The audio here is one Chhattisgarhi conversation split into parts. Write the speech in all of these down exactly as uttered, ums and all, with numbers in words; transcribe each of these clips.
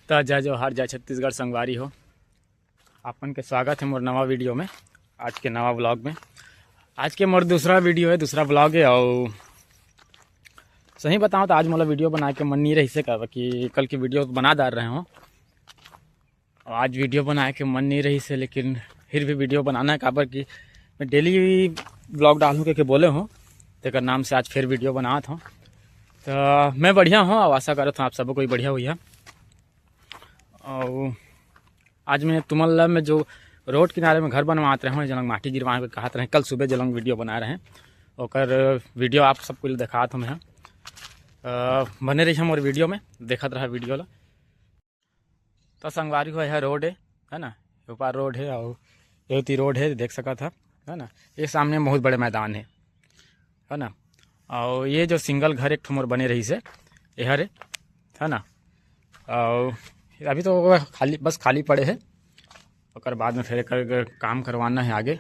त जय जोहार, जय छत्तीसगढ़ संगवारी हो। आप मन के स्वागत है मोर नवा वीडियो में, आज के नवा व्लॉग में। आज के मोर दूसरा वीडियो है, दूसरा व्लॉग है। और सही बताऊँ तो आज मोला वीडियो बनाए के मन नहीं रहिसे, काबर कि कल की वीडियो बना डार रहे हो। आज वीडियो बनाए के मन नहीं रहिसे, लेकिन फिर भी वीडियो बनाना है, काबर कि मैं डेली व्लॉग डालूँ कह के बोले हो, तेकर नाम से आज फिर वीडियो बनात हो। तो मैं बढ़िया हूँ, अब आशा करत हूँ आप सब कोई बढ़िया होइहा। और आज मैं तुमन ला मैं जो रोड किनारे में घर बनवात रहे हूँ, जनक माटी गिरवा के कहत रहे, कल सुबह जनक वीडियो बना रहे हैं, ओकर वीडियो आप सबको दिखात हूँ मैं। अ, बने रहिहा मोर वीडियो में, देखत रहा वीडियो ला। तो संगवारी हो, यह रोड है, है ना, ये पार रोड है और ये होती रोड है, देख सकत हा, है ना। ये सामने बहुत बड़े मैदान है, है ना। और ये जो सिंगल घर एक ठो मोर बने रहिसे, ये हरे, है ना। और अभी तो वो खाली, बस खाली पड़े है, ओकर बाद में फिर एकर काम करवाना है आगे।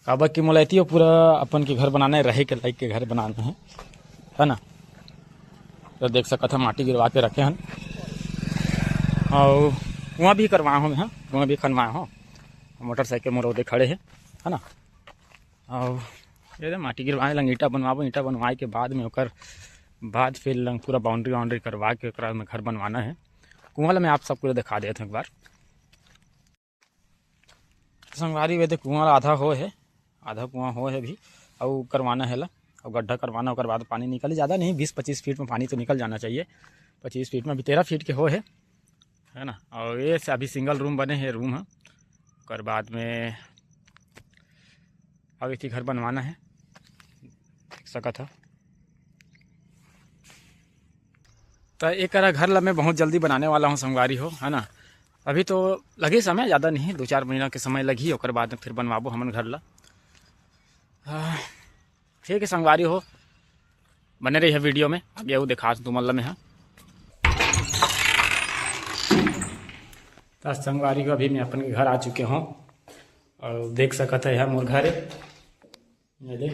काबर कि मोला एतियो पूरा अपन के घर बनाना है, रहे के लायक के घर बनाना है, है ना। तो देख सकत हा, माटी गिरवा के रखे हन। और कुआं भी करवाए हो मैं, हाँ, कुआं भी खनवाए हो। मोटरसाइकिल मोर ओदे खड़े है, है ना। और ये दे माटी गिरवाए लंग ईंटा बनवाबो, ईंटा बनवाए के बाद में ओकर बाद फिर लंग पूरा बाउंड्री वाउंड्री करवा के ओकरा में घर बनवाना है। कुआं ला मैं आप सबको दिखा देता हूँ एक बार। संगवारी, वे दे कुआं ला आधा हो है, आधा कुआं हो है अभी, अउ करवाना है ला, अउ गड्ढा करवाना, ओकर बाद पानी निकली, ज़्यादा नहीं, बीस पच्चीस फीट में पानी तो निकल जाना चाहिए। पच्चीस फीट में अभी तेरह फीट के हो है, है ना। और ये से अभी सिंगल रूम बने है, रूम है, ओकर बाद में अब इति घर बनवाना है, देख सकत हा। तो एक करा घर ला मैं बहुत जल्दी बनाने वाला हूँ संगवारी हो, है ना। अभी तो लगी समय, ज़्यादा नहीं, दो चार महीना के समय लगी, ओकर बाद में फिर बनवाबो हमन घर ला। हाँ, ठीक है संगवारी हो, बने रहिहा वीडियो में, आगे वो दिखा तुमन ला मैं, हाँ। तो संगवारी हो, अभी मैं अपन के घर आ चुके हूँ और देख सकत है, यह मोर घर है, ये दे।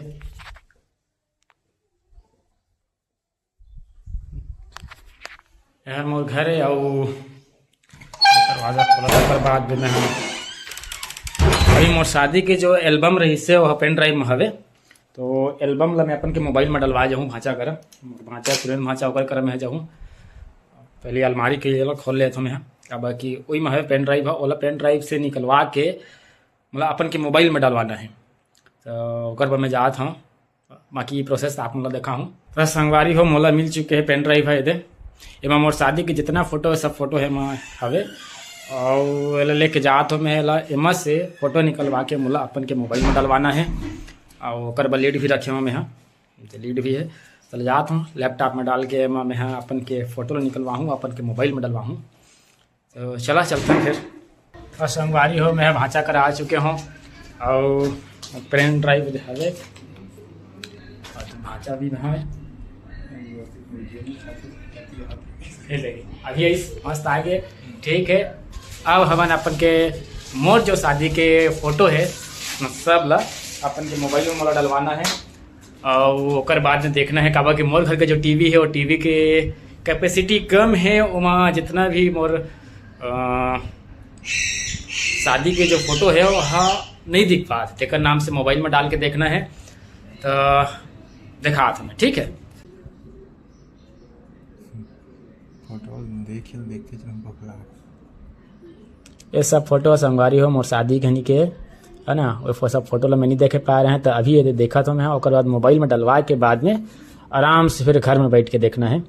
यार मोर घर है, अउ दरवाजा खोला था, ओकर बाद भी मैं, हाँ, अभी मोर शादी के जो एल्बम रहिसे, वो पेन ड्राइव में हवे, तो एल्बम ला मैं अपन के मोबाइल में डलवा जाऊँ, भांचा करा, भांचा, सुरेंद्र भांचा, ओकर करा मैं जाऊँ। पहले अलमारी के ये ला खोल लेता हूँ मैं, काबर कि ओई में हवे पेन ड्राइव, ओला पेन ड्राइव से निकलवा के मोला अपन के मोबाइल में डलवाना है, तो ओकर बर मैं जात हूँ। बाकी प्रोसेस आप मन ला देखाहूँ। तो संगवारी हो, मोला मिल चुके हे पेन ड्राइव हे एदे। एमा मोर शादी के जितना फोटो हे, सब फोटो हे एमा हवे। अउ एला लेके जात हो मैं, एला एमा से फोटो निकलवा के मोला अपन के मोबाइल में डलवाना हे। अउ ओकर बर लीड भी रखे हो मैं हा, तो लीड भी हे। चल जात हूँ, लैपटॉप में डाल के एमा मैं हा अपन के फोटो ला निकलवाहूँ, अपन के मोबाइल में डलवाहूँ। तो चला, चलते हैं फिर। और संगवारी हो, मैं भांचा करा आ चुके हूँ और पेन ड्राइव हवे और भांचा भी हवे। ये ले, अभी इस मस्त आ गए। ठीक है, अब हमन अपन के मोर जो शादी के फोटो है, सब ला अपन के मोबाइल में मोला डलवाना है। अउ ओकर बाद में देखना है, काबर कि मोर घर के जो टीवी है, वो टीवी के कैपेसिटी कम है, ओमा जितना भी मोर, अ, शादी के जो फोटो है, वो हा नहीं दिख पात, तेकर नाम से मोबाइल में डाल के देखना है। तो दिखात हूँ मैं, ठीक है। फोटो देखे, देखे जन बखला। ये सब फोटो संगवारी हो मोर शादी घनी के, है ना। वो फो-, सब फोटो ला मैं नहीं देखे पाए रहे, तो अभी ये देखत हो मैं, ओकर बाद मोबाइल में डलवाए के बाद में आराम से फिर घर में बैठ के देखना है।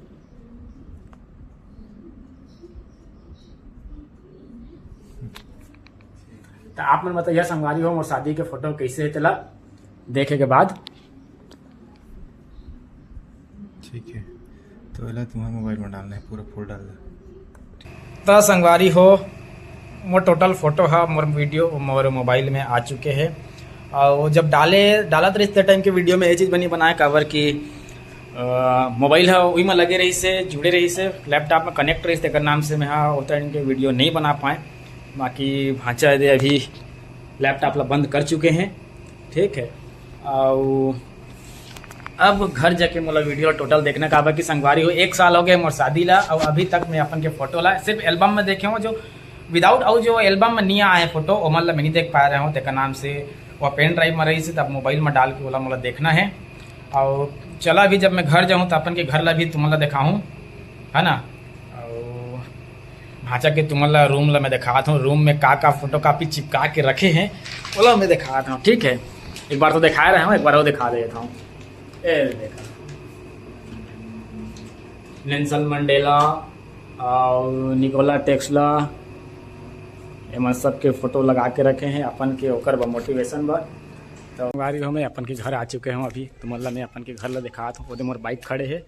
तो आप मन बताइए संगवारी हो, मोर शादी के फोटो कैसे है, तेला देखे के बाद। ठीक है, तो एला तुम्हारे मोबाइल में डालना है, पूरा फोल्डर ला। तो संगवारी हो, मोर टोटल फोटो हा मोर वीडियो, मोर मोबाइल में आ चुके हैं। और जब डाले, डालत रहिस ते टाइम के वीडियो में ये चीज़ बनी बनाए, काबर कि, अ, मोबाइल हा उही में लगे रहिस हे, जुड़े रहिस हे, लैपटॉप में कनेक्ट रहिस हे, तेकर नाम से मैं हा उतना टाइम के वीडियो नहीं बना पाए। बाकी भांचा दे अभी लैपटॉप ला बंद कर चुके हैं, ठीक है। और अब घर जाके मोला वीडियो ला टोटल देखना काबर कि संगवारी हो, एक साल हो गए मोर शादी ला, अउ अभी तक मैं अपन के फोटो ला सिर्फ एल्बम में देखे हूँ, जो विदाउट अउ जो एल्बम में नहीं आए फोटो, ओमन ला मैं नहीं देख पाए रहे हूँ। तेकर नाम से वो पेन ड्राइव में रही से, तब मोबाइल में डाल के ओला मोला देखना है। अउ चला, अभी जब मैं घर जाऊँ तो अपन के घर ला भी तुमन ला दिखाऊँ, है ना। अउ भांचा के तुमन ला रूम ला मैं दिखात हूँ, रूम में का का फोटो कॉपी चिपका के रखे हैं, ओला मैं दिखात हूँ, ठीक है। एक बार तो दिखाए रहे हूँ, एक बार वो दिखा देता हूँ। ए देखा, नेल्सन मंडेला अउ निकोला टेस्ला, एमन सबके फोटो लगा के रखे हैं अपन के, ओकर बर, मोटिवेशन बर। तो संगवारी हो, मैं अपन के घर आ चुके हूँ। अभी तुमन ला मैं अपन के घर ला दिखात हूँ। ओदे मोर बाइक खड़े है,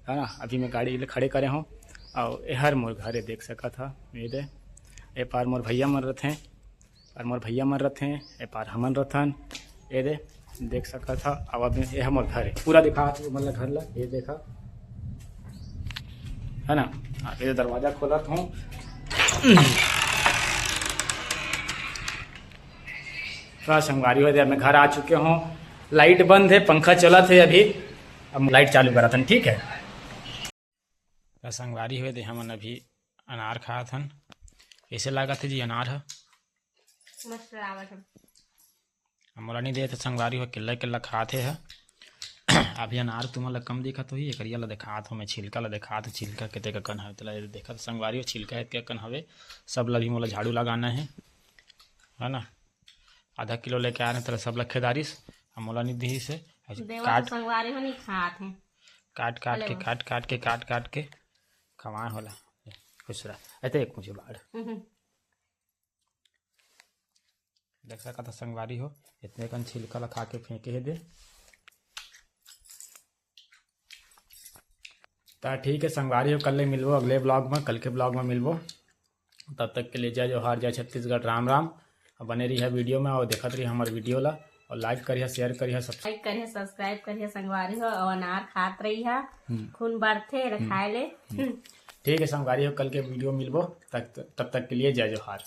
है ना। अभी मैं गाड़ी ले खड़े करे हूँ। अउ एहर मोर घर है, देख सकत हा। ये दे, ए पार मोर भैया मन रथे, और मोर भैया मन रथे, ए पार हमन रथन। ये दे, देख सकत हा। अब अभी ये मोर घर है, पूरा दिखात हूँ तुमन ला घर ला। ये देखा, है ना। हाँ, ये दरवाजा खोलत हूँ। थोड़ा संगवारी हो जाए, मैं घर आ चुके हूँ। लाइट बंद है, पंखा चलत है अभी। अब लाइट चालू करत हन, ठीक है। तो संगवारी हो दे, हमन अभी अनार खात हन। कैसे लागत है जी अनार ह? मस्त लागत है। अब मोला नहीं दे तो संगवारी हो, किल्ला किल्ला खात हे ह। अभी अनार तुमन ला कम दिखत होही, एकरिया ला दिखात हो, मैं छिलका ला दिखात हो, छिलका कतेक अकन हवे, तेला देखत संगवारी हो, छिलका कतेक अकन हवे। सब ला भी मोला झाड़ू लगाना है, है ना। आधा किलो लेके आ रहे, तेला सब ला खेदारिस, अब मोला नहीं दिहिस है। ऐसे देवा काट, तो संगवारी हो नहीं खात है। काट काट अले के, वाह। काट काट के, काट काट के खवाए होला। खुश रह। ऐते एक मुझे बाढ़। हम्म। देख सकत ह संगवारी हो, इतने कन छिलका ला खा के फेंके हे दे। त ठीक है संगवारी हो, कल ले मिलबो अगले ब्लॉग में, कल के ब्लॉग में मिलबो। तब तक के लिए जय जोहार, जय छत्तीसगढ़, राम राम। अब बने रही है वीडियो में और देखत रही हमारे वीडियो ला, और लाइक करिए, शेयर करिए, सब्सक्राइब लाइक करिए, सब्सक्राइब करिए संगवारी हो, और अनार खात रही है, हम्म। खून बढ़ते हम्म। खाए ले। हम्म। ठीक है संगवारी हो, कल के वीडियो मिलबो, तक, तब तक के लिए जय जोहार।